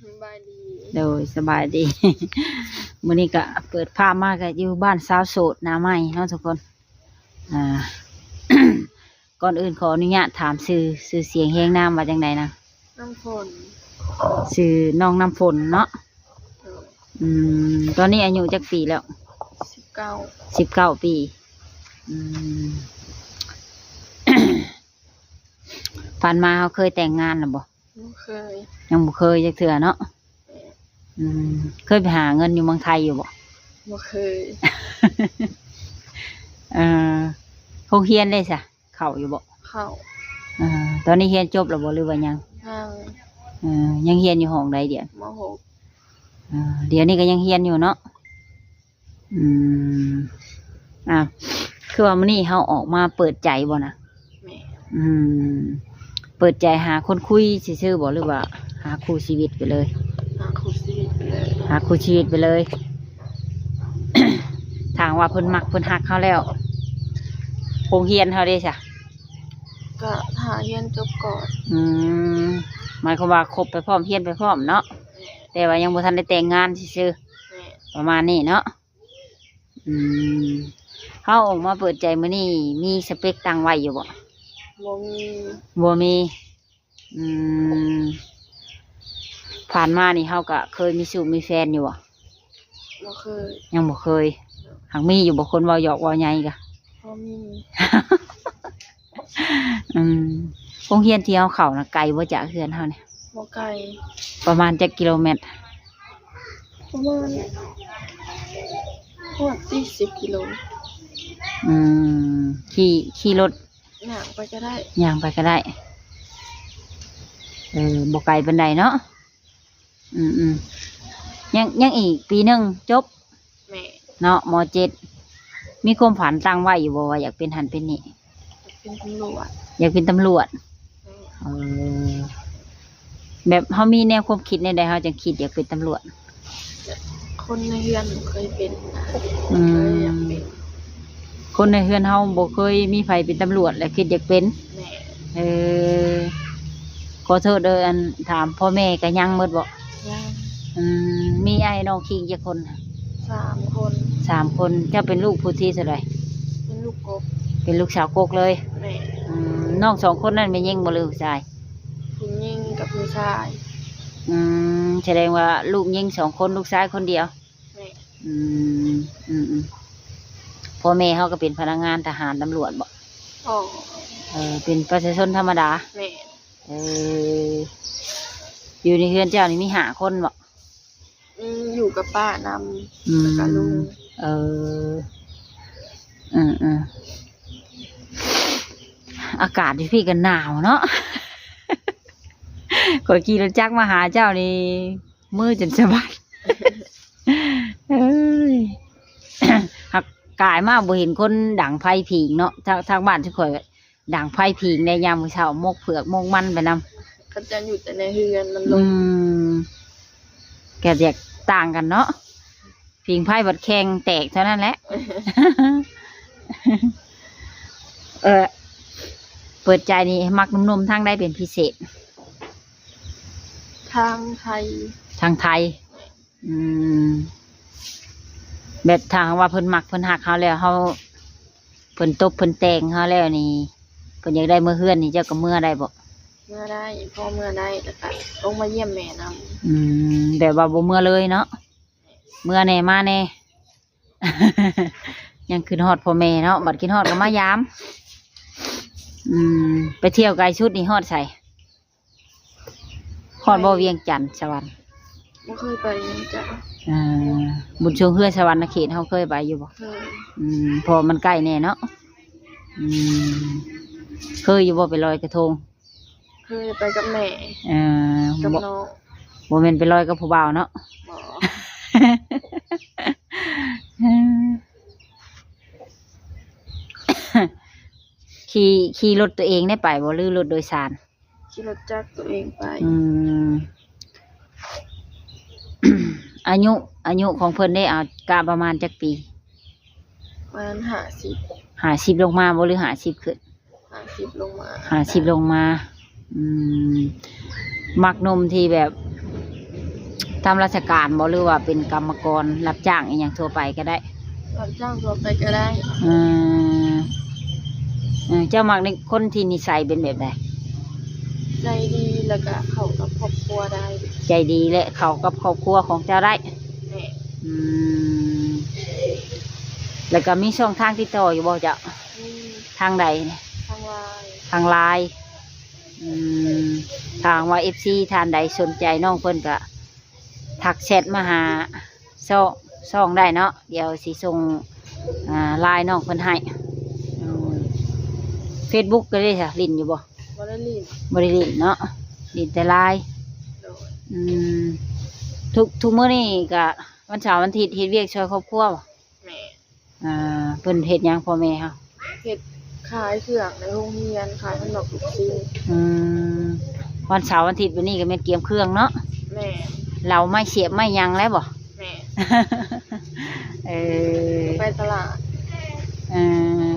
ສະບາຍດີ. ໂດຍ ສະບາຍດີ. ມື້ນີ້ກະເປີດພາບມາກະຢູ່ບ້ານຊາວໂສດໜ້າໃໝ່ເນາະທຸກຄົນ. ອ່າ ກ່ອນອື່ນຂໍອະນຸຍາດຖາມຊື່ ຊື່ສຽງຮຽງນາມວ່າຈັ່ງໃດນະ? ນ້ຳຝົນ. ຊື່ນ້ອງນ້ຳຝົນເນາະ? ໂດຍ. ອືມ ຕອນນີ້ອາຍຸຈັກປີແລ້ວ? ສິບເກົ້າ. ສິບເກົ້າປີ. ອືມ ຜ່ານມາເຮົາເຄີຍແຕ່ງງານແລ້ວບໍ່? ບໍ່ເຄີຍ. ຍັງບໍ່ເຄີຍຈັກເທື່ອເນາະ? ແມ່ນ. ອືມ ເຄີຍໄປຫາເງິນຢູ່ເມືອງໄທຢູ່ບໍ່? ບໍ່ເຄີຍ. ເອີ ໂຮງຮຽນເດ້ຊະ ເຂົ້າຢູ່ບໍ່? ເຂົ້າ. ເອີ ຕອນນີ້ຮຽນຈົບແລ້ວບໍ່ ຫຼືວ່າຍັງ? ຍັງ. ເອີ ຍັງຮຽນຢູ່ຫ້ອງໃດດຽວ? ມໍຫົກ. ເອີ ດຽວນີ້ກໍຍັງຮຽນຢູ່ເນາະ? ອືມ ອ່າ ຄືວ່າມື້ນີ້ເຮົາອອກມາເປີດໃຈບໍ່ນະ? ແມ່ນ. ອືມ ເປີດໃຈຫາຄົນຄຸຍຊື່ໆບໍ່ ຫຼືວ່າຫາຄູ່ຊີວິດໄປເລີຍ? ຫາຄູ່ຊີວິດໄປເລີຍ. ຫາຄູ່ຊີວິດໄປເລີຍ. ຖ້າຫາກວ່າເພິ່ນມັກເພິ່ນຮັກເຮົາແລ້ວ ໂຮງຮຽນເຮົາເດ້ຊະ? ກໍຖ້າຮຽນຈົບກ່ອນ. ອືມ ໝາຍຄວາມວ່າຄົບໄປພ້ອມ ຮຽນໄປພ້ອມເນາະ? ແມ່ນ. ແຕ່ວ່າຍັງບໍ່ທັນໄດ້ແຕ່ງງານຊື່ໆ. ແມ່ນ. ປະມານນີ້ເນາະ? ອືມ ເຮົາອອກມາເປີດໃຈມື້ນີ້ ມີສະເປັກຕັ້ງໄວ້ຢູ່ບໍ່? ບໍ່ມີ. ບໍ່ມີ. ອືມ ຜ່ານມານີ້ເຮົາກະເຄີຍມີຊູ້ມີແຟນຢູ່ບໍ່? ບໍ່ເຄີຍ. ຍັງບໍ່ເຄີຍ. ຫາກມີຢູ່ບໍ່ ຄົນເວົ້າຫຍອກເວົ້າໃຍກະ? ພໍມີ. ອືມ ໂຮງຮຽນທີ່ເຮົາເຂົ້ານະ ໄກບໍ່ຈາກເຮືອນເຮົານີ້? ບໍ່ໄກ. ປະມານຈັກກິໂລແມັດ? ປະມານຮອດສີ່ສິບກິໂລ. ອືມ ຂີ່ ຂີ່ລົດ? ຍ່າງໄປກໍໄດ້. ຍ່າງໄປກໍໄດ້. ເອີ ບໍ່ໄກປານໃດເນາະ? ອືມໆ ຍັງ ຍັງອີກປີໜຶ່ງຈົບ. ແມ່ນ. ເນາະ ມໍເຈັດ. ມີຄວາມຝັນຕັ້ງໄວ້ຢູ່ບໍ່ວ່າຢາກເປັນຫັ້ນເປັນນີ້? ຢາກເປັນຕຳຫຼວດ. ຢາກເປັນຕຳຫຼວດ. ແມ່ນ. ເອີ ແບບເຮົາມີແນວຄວາມຄິດແນວໃດ ເຮົາຈຶ່ງຄິດຢາກເປັນຕຳຫຼວດ? ຄົນໃນເຮືອນບໍ່ເຄີຍເປັນນະ. ອືມ ເລີຍຢາກເປັນ. ຄົນໃນເຮືອນເຮົາບໍ່ເຄີຍມີໃຜເປັນຕຳຫຼວດ ແລ້ວຄິດຢາກເປັນ. ແມ່ນ. ເອີ ຂໍໂທດເດີ ອັນ ຖາມພໍ່ແມ່ກໍຍັງໝົດບໍ່? ຍັງ. ອືມ ມີອ້າຍນ້ອງຄີງຈັກຄົນ? ສາມຄົນ. ສາມຄົນ. ເຈົ້າເປັນລູກຜູ້ທີເທົ່າໃດ? ເປັນລູກກົກ. ເປັນລູກສາວກົກເລີຍ? ແມ່ນ. ອືມ ນ້ອງສອງຄົນນັ້ນແມ່ນຍິງບໍ່ ຫຼືຜູ້ຊາຍ? ຜູ້ຍິງກັບຜູ້ຊາຍ. ອືມ ສະແດງວ່າລູກຍິງສອງຄົນ ລູກຊາຍຄົນດຽວ. ແມ່ນ. ອືມ ອືມໆ ພໍ່ແມ່ເຮົາກໍເປັນພະນັກງານທະຫານຕຳຫຼວດບໍ່? ບໍ່. ເອີ ເປັນປະຊາຊົນທຳມະດາ. ແມ່ນ. ເອີ ຢູ່ໃນເຮືອນເຈົ້ານີ້ມີຫ້າຄົນບໍ່? ອືມ ຢູ່ກັບປ້ານຳ ອືມ ແລ້ວກໍລຸງ. ເອີ ອືມໆ ອາກາດຢູ່ພີ້ກໍໜາວເນາະ. ຂ້ອຍຂີ່ລົດຈັກມາຫາເຈົ້ານີ້ ມືຈົນສະບັດ. ເອີຍ ຫາກກາຍມາບໍ່ເຫັນຄົນດັງໄຟຜິງເນາະ. ທາງ ທາງບ້ານຊຸມຂ້ອຍດັງໄຟຜິງໃດຍາມມື້ເຊົ້າ ໝົກເຜືອກໝົກມັນໄປນຳ. ເຂົາເຈົ້າຢູ່ແຕ່ໃນເຮືອນມັນລົມ. ອືມ ກໍຢາກຕ່າງກັນເນາະ. ຜິງໄຟບັດແຂ່ງແຕກເທົ່ານັ້ນແຫຼະ. ເອີ ເປີດໃຈນີ້ມັກໜຸ່ມໆທາງໃດເປັນພິເສດ? ທາງໄທ. ທາງໄທ. ອືມ ແບບຖ້າຫາກວ່າເພິ່ນມັກເພິ່ນຮັກເຮົາແລ້ວ ເຮົາ ເພິ່ນຕົບເພິ່ນແຕ່ງເຮົາແລ້ວນີ້ ເພິ່ນຢາກໄດ້ເມືອເຮືອນນີ້ ເຈົ້າກໍເມືອໄດ້ບໍ່? ເມືອໄດ້. ພໍເມືອໄດ້ ແລ້ວກໍລົງມາຢ້ຽມແມ່ນຳ. ອືມ ແບບວ່າບໍ່ເມືອເລີຍເນາະ? ເມືອແດ່ມາແດ່. ຍັງຄິດຮອດພໍ່ແມ່ເນາະ ບັດຄິດຮອດກໍມາຢາມ. ອືມ ໄປທ່ຽວໄກສຸດນີ້ຮອດໃສ? ຮອດບໍ່ ໄປ ວຽງຈັນ ສະຫວັນ? ບໍ່ເຄີຍໄປວຽງຈັນ. ເອີ ບຸນຊ່ວງເຮືອສະຫວັນນະເຂດ ເຮົາເຄີຍໄປຢູ່ບໍ່? ເຄີຍ. ອືມ ເພາະມັນໃກ້ແດ່ເນາະ. ອືມ ເຄີຍຢູ່ບໍ່ໄປລອຍກະທົງ? ເຄີຍໄປກັບແມ່. ເອີ ກັບ ບໍ່ ນ້ອງ. ບໍ່ແມ່ນໄປລອຍກັບຜູ້ບ່າວເນາະ? ບໍ່. ຂີ່ ຂີ່ລົດຕົວເອງໄດ້ໄປບໍ່ ຫຼືລົດໂດຍສານ? ຂີ່ລົດຈັກຕົວເອງໄປ. ອືມ ອາຍຸ ອາຍຸຂອງເພິ່ນເດ້ ເອົາ ກະປະມານຈັກປີ? ປະມານຫ້າສິບ. ຫ້າສິບລົງມາບໍ່ ຫຼືຫ້າສິບຂຶ້ນ? ຫ້າສິບລົງມາ. ຫ້າສິບລົງມາ. ອືມ ມັກໜຸ່ມທີ່ແບບ ຕາມລາຊະການບໍ່ ຫຼືວ່າເປັນກຳມະກອນຮັບຈ້າງອີ່ຫຍັງທົ່ວໄປກໍໄດ້? ຮັບຈ້າງທົ່ວໄປກໍໄດ້. ເອີ ເອີ ເຈົ້າມັກໃນຄົນທີ່ນິໄສເປັນແບບໃດ? ໃຈດີ ແລ້ວກະເຂົ້າກັບຄອບຄົວໄດ້. ໃຈດີ ແລະ ເຂົ້າກັບຄອບຄົວຂອງເຈົ້າໄດ້. ແມ່ນ. ອືມ ແລ້ວກະມີຊ່ອງທາງຕິດຕໍ່ຢູ່ບໍ່ເຈົ້າ? ມີ. ທາງໃດ? ທາງ LINE. ທາງ LINE. ອືມ ຖ້າຫາກວ່າເອັຟຊີທ່ານໃດສົນໃຈນ້ອງເພິ່ນກະທັກແຊັດມາຫາຊ່ອງ ຊ່ອງໄດ້ເນາະ. ດຽວຊິສົ່ງ ອ່າ ລາຍນ້ອງເພິ່ນໃຫ້. ອືມ ເຟສບຸກກໍໄດ້ຊະ ຫຼິ້ນຢູ່ບໍ່? ບໍ່ໄດ້ຫຼິ້ນ. ບໍ່ໄດ້ຫຼິ້ນເນາະ ຫຼິ້ນແຕ່ລາຍ. ໂດຍ. ອືມ ທຸກ ທຸກມື້ນີ້ກະວັນເສົາວັນອາທິດເຮັດວຽກຊ່ວຍຄອບຄົວບໍ່? ແມ່ນ. ອ່າ ເພິ່ນເຮັດຫຍັງພໍ່ແມ່ເຮົາ? ເຮັດຂາຍເຄື່ອງໃນໂຮງຮຽນ ຂາຍຂະໜົມລູກຊີ້ນ. ອືມ ວັນເສົາວັນອາທິດແບບນີ້ກໍແມ່ນກຽມເຄື່ອງເນາະ? ແມ່ນ. ເຫຼົ້າໄມ້ສຽບໄມ້ຫຍັງແລ້ວບໍ່? ແມ່ນ. ເອີ ໄປຕະຫຼາດ. ເອີ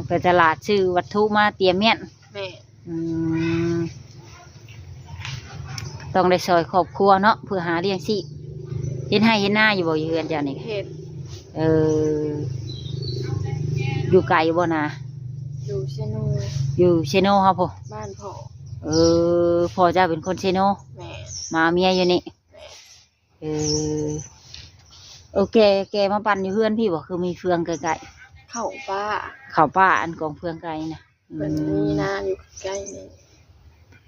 ໄປຕະຫຼາດຊື້ວັດຖຸມາຕຽມມ້ຽນ. ແມ່ນ. ອືມ ຕ້ອງໄດ້ຊ່ອຍຄອບຄົວເນາະ ເພື່ອຫາລ້ຽງຊີບ. ເຮັດໄຮ່ເຮັດນາຢູ່ບໍ່ ຢູ່ເຮືອນເຈົ້ານີ້? ເຮັດ. ເອີ ຢູ່ໄກບໍ່ນາ? ຢູ່ເຊໂນ. ຢູ່ເຊໂນເຮົາພຸ້ນ? ບ້ານພໍ່. ເອີ ພໍ່ເຈົ້າເປັນຄົນເຊໂນ? ແມ່ນ. ມາເອົາເມຍຢູ່ນີ້? ແມ່ນ. ເອີ ໂອເຄ ແກ່ມາປັ່ນຢູ່ເຮືອນພີ້ບໍ່? ຄືມີເຟືອງໃກ້ໆ. ເຂົ້າປ່າ. ເຂົ້າປ່າ ອັນກອງເຟືອງໄກນະ. ເພິ່ນ ອືມ ມີນາຢູ່ໃກ້ນີ້.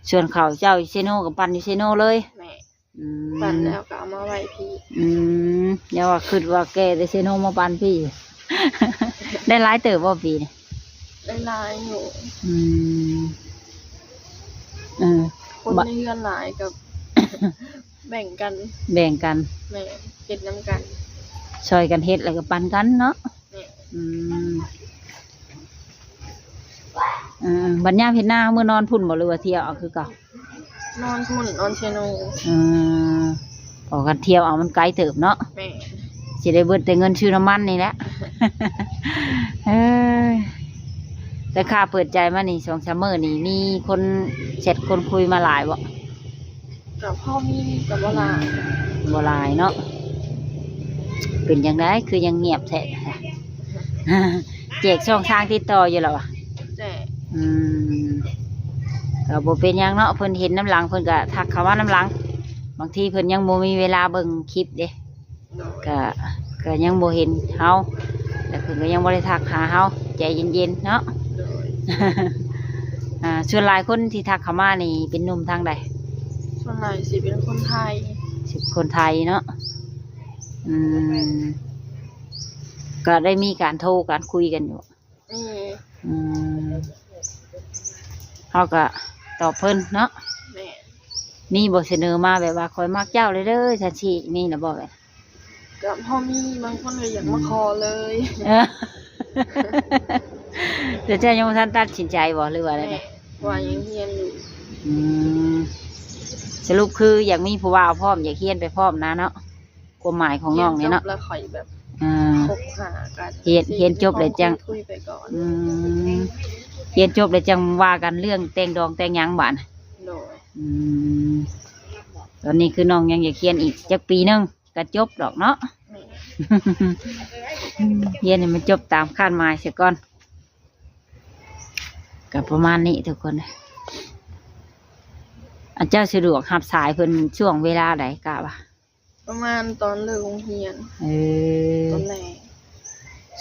ສ່ວນເຂົ້າເຈົ້າຢູ່ເຊໂນກໍປັ່ນຢູ່ເຊໂນເລີຍ? ແມ່ນ. ອືມ ປັ່ນແລ້ວກໍເອົາມາໄວ້ພີ້. ອືມ ຢ່າວ່າຄິດວ່າແກ່ແຕ່ເຊໂນມາປັ່ນພີ້. ໄດ້ຫຼາຍເຕີບບໍ່ປີນີ້? ໄດ້ຫຼາຍຢູ່. ອືມ ເອີ ຄົນໃນເຮືອນຫຼາຍກໍ ແບ່ງກັນ. ແບ່ງກັນ. ແມ່ນ. ເຮັດນຳກັນ. ຊ່ອຍກັນເຮັດ ແລ້ວກໍປັນກັນເນາະ. ແມ່ນ. ອືມ ເອີ ບັດຍາມເຮັດນາ ເຮົາເມືອນອນພຸ້ນບໍ່ ຫຼືວ່າທ່ຽວເອົາຄືເກົ່າ? ນອນພຸ້ນ ນອນເຊໂນ. ເອີ ອອກກັນທ່ຽວເອົາ ມັນໄກເຕີບເນາະ. ແມ່ນ. ຊິໄດ້ເບິດແຕ່ເງິນຊື້ນ້ຳມັນນີ້ແຫຼະ. ເອີ ແຕ່ຂ້າເປີດໃຈມານີ້ ສອງສາມມື້ນີ້ ມີຄົນແຊັດຄົນຄຸຍມາຫຼາຍບໍ່? ກໍພໍມີ ກໍບໍ່ຫຼາຍ. ບໍ່ຫຼາຍເນາະ. ເປັນຈັ່ງໃດ ຄືຍັງງຽບແທ້? ແຈກຊ່ອງທາງຕິດຕໍ່ຢູ່ລະຫວາ? ແຈກ. ອືມ ກໍບໍ່ເປັນຫຍັງເນາະ ເພິ່ນເຫັນນຳຫຼັງ ເພິ່ນກໍທັກເຂົ້າມານຳຫຼັງ. ບາງທີເພິ່ນຍັງບໍ່ມີເວລາເບິ່ງຄລິບເດ້. ໂດຍ. ກະ ກະຍັງບໍ່ເຫັນເຮົາ ແລ້ວເພິ່ນກໍຍັງບໍ່ໄດ້ທັກຫາເຮົາ. ໃຈເຢັນໆເນາະ. ໂດຍ. ອ່າ ສ່ວນຫຼາຍຄົນທີ່ທັກເຂົ້າມານີ້ເປັນໜຸ່ມທາງໃດ? ສ່ວນຫຼາຍຊິເປັນຄົນໄທ. ຊິຄົນໄທເນາະ. ອືມ ກໍໄດ້ມີການໂທການຄຸຍກັນຢູ່. ມີ. ອືມ ເຮົາກໍຕອບເພິ່ນເນາະ. ແມ່ນ. ມີບໍ່ສະເໜີມາແບບວ່າ ຂ້ອຍມັກເຈົ້າເລີຍເດີ ຊັ້ນຊີ້ ມີນະບໍ່? ແບບ ກໍພໍມີ ບາງຄົນກໍຢາກມາ ອືມ ຂໍເລີຍ. ເອີ ແຕ່ເຈົ້າຍັງບໍ່ທັນຕັດສິນໃຈບໍ່ ຫຼືວ່າໃດ? ແມ່ນ. ເພາະວ່າຍັງຮຽນຢູ່. ອືມ ສະຫຼຸບຄືຢາກມີຜູ້ບ່າວພ້ອມ ຢາກຮຽນໄປພ້ອມນະເນາະ. ຄວາມໝາຍຂອງນ້ອງນີ້ເນາະ. ຮຽນຈົບແລ້ວຄ່ອຍແບບ ອ່າ ຄົບຫາກັນ. ຮຽນ ຮຽນຈົບແລ້ວຈັ່ງ ຄຸຍໄປກ່ອນ. ອືມ ຮຽນຈົບແລ້ວຈັ່ງວ່າກັນເລື່ອງແຕ່ງດອງແຕ່ງຫຍັງບາດ. ໂດຍ. ອືມ ຕອນນີ້ຄືນ້ອງຍັງຢາກຮຽນອີກຈັກປີໜຶ່ງກໍຈົບດອກເນາະ. ແມ່ນ. ຮຽນໃຫ້ມັນຈົບຕາມຄາດໝາຍເສຍກ່ອນ. ກໍປະມານນີ້ທຸກຄົນ. ອັນເຈົ້າສະດວກຮັບສາຍເພິ່ນຊ່ວງເວລາໃດ ກະວ່າ? ປະມານຕອນເລີກໂຮງຮຽນ. ເອີ ຕອນແລງ.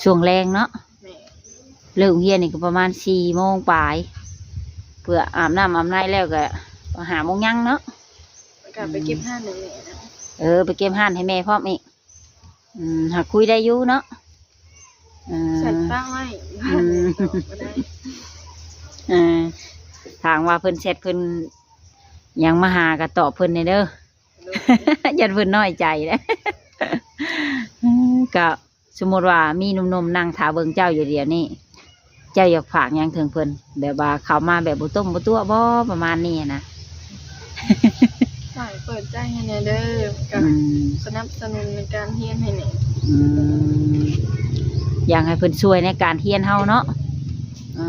ຊ່ວງແລງເນາະ. ແມ່ນ. ເລີກໂຮງຮຽນນີ້ກໍປະມານສີ່ໂມງປາຍ ເພື່ອອາບນ້ຳອາບໃນແລ້ວກໍຫ້າໂມງຍັງເນາະ. ແລ້ວກໍໄປເກັບ ອືມ ຮ້ານໃຫ້ແມ່ນະ. ເອີ ໄປເກັບຮ້ານໃຫ້ແມ່ພ້ອມອີກ. ອືມ ຫາຄຸຍໄດ້ຢູ່ເນາະ. ເອີ ແຊັດປະໄວ້. ອືມ ບໍ່ໄດ້. ເອີ ຖ້າຫາກວ່າເພິ່ນແຊັດເພິ່ນຫຍັງມາຫາກໍຕອບເພິ່ນແດ່ເດີ. ໂດຍ. ຢ້ານເພິ່ນນ້ອຍໃຈເດ້. ກໍສົມມຸດວ່າມີໜຸ່ມໆນັ່ງຖ້າເບິ່ງເຈົ້າຢູ່ດຽວນີ້ ເຈົ້າຢາກຝາກຫຍັງເຖິງເພິ່ນ ແບບວ່າເຂົ້າມາແບບບໍ່ຕົ້ມບໍ່ຕົວະບໍ່ ປະມານນີ້ນະ? ຝາກເປີດໃຈໃຫ້ແດ່ເດີ ກະ ອືມ ສະໜັບສະໜູນໃນການຮຽນໃຫ້ແດ່. ອືມ ຢາກໃຫ້ເພິ່ນຊ່ວຍໃນການຮຽນເຮົາເນາະ. ເອີ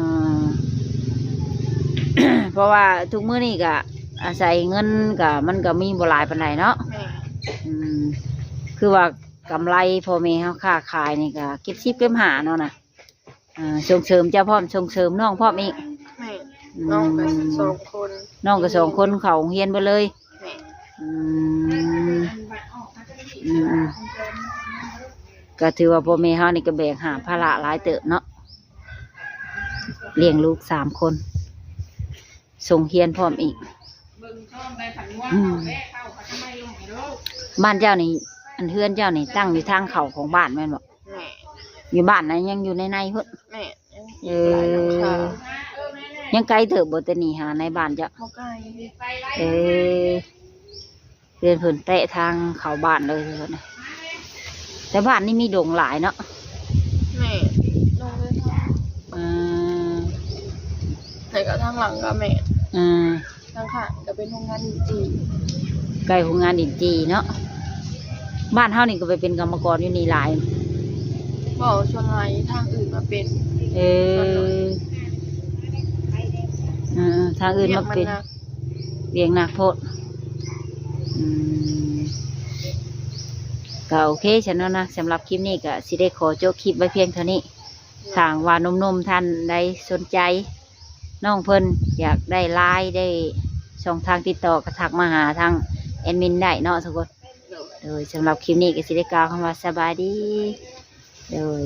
ເພາະວ່າທຸກມື້ນີ້ກະອາໄສເງິນກະ ມັນກະມີບໍ່ຫຼາຍປານໃດເນາະ. ແມ່ນ. ອືມ ຄືວ່າກຳໄລພໍ່ແມ່ເຮົາຄ້າຂາຍນີ້ກໍເກັບສິບເກັບຫ້າເນາະນະ. ອ່າ ສົ່ງເສີມເຈົ້າພ້ອມ ສົ່ງເສີມນ້ອງພ້ອມອີກ. ແມ່ນ. ອືມ ນ້ອງກໍສອງຄົນ ນ້ອງກໍສອງຄົນເຂົ້າໂຮງຮຽນເບິດເລີຍ. ແມ່ນ. ອືມ ອືມໆ ກໍຖືວ່າພໍ່ແມ່ເຮົານີ້ກໍແບກຫາບພາລະຫຼາຍເຕີບເນາະ ລ້ຽງລູກສາມຄົນ ສົ່ງຮຽນພ້ອມອີກ. ອືມ ບ້ານເຈົ້ານີ້ ອັນເຮືອນເຈົ້ານີ້ຕັ້ງຢູ່ທາງເຂົ້າຂອງບ້ານແມ່ນບໍ່? ແມ່ນ. ຢູ່ບ້ານນະ ຍັງຢູ່ໃນໃນພຸ້ນ? ແມ່ນ. ເອີ ຍັງໄກເຕີບບໍ່ແຕ່ນີ້ຫາໃນບ້ານເຈົ້າ? ບໍ່ໄກ. ເອີ ເຮືອນເພິ່ນແຕະທາງເຂົ້າບ້ານເລີຍ. ແຕ່ບ້ານນີ້ມີດົງຫຼາຍເນາະ. ແມ່ນ. ດົງເລີຍ. ອືມ ແລ້ວກໍທາງຫຼັງກໍແມ່ນ. ອືມ ທາງຂ້າງກໍເປັນໂຮງງານດິນຈີ່. ໃກ້ໂຮງງານດິນຈີ່ເນາະ. ບ້ານເຮົານີ້ກໍໄປເປັນກຳມະກອນຢູ່ນີ້ຫຼາຍ. ບໍ່, ສ່ວນຫຼາຍທາງອື່ນມາເປັນ. ເອີ ສ່ວນຫຼາຍ. ເອີ ທາງອື່ນມາເປັນ. ວຽກມັນໜັກ. ວຽກໜັກໂພດ. ອືມ ກໍໂອເຄຊັ້ນເນາະນະ. ສຳລັບຄລິບນີ້ກໍຊິໄດ້ຂໍຈົບຄລິບໄວ້ພຽງເທົ່ານີ້. ຖ້າຫາກວ່າໜຸ່ມໆທ່ານໃດສົນໃຈ ນ້ອງເພິ່ນຢາກໄດ້ລາຍ ໄດ້ຊ່ອງທາງຕິດຕໍ່ ກໍທັກມາຫາທາງແອດມິນໄດ້ເນາະທຸກຄົນ. ໂດຍ ສຳລັບຄລິບນີ້ກໍຊິໄດ້ກ່າວຄຳວ່າສະບາຍດີ. ໂດຍ.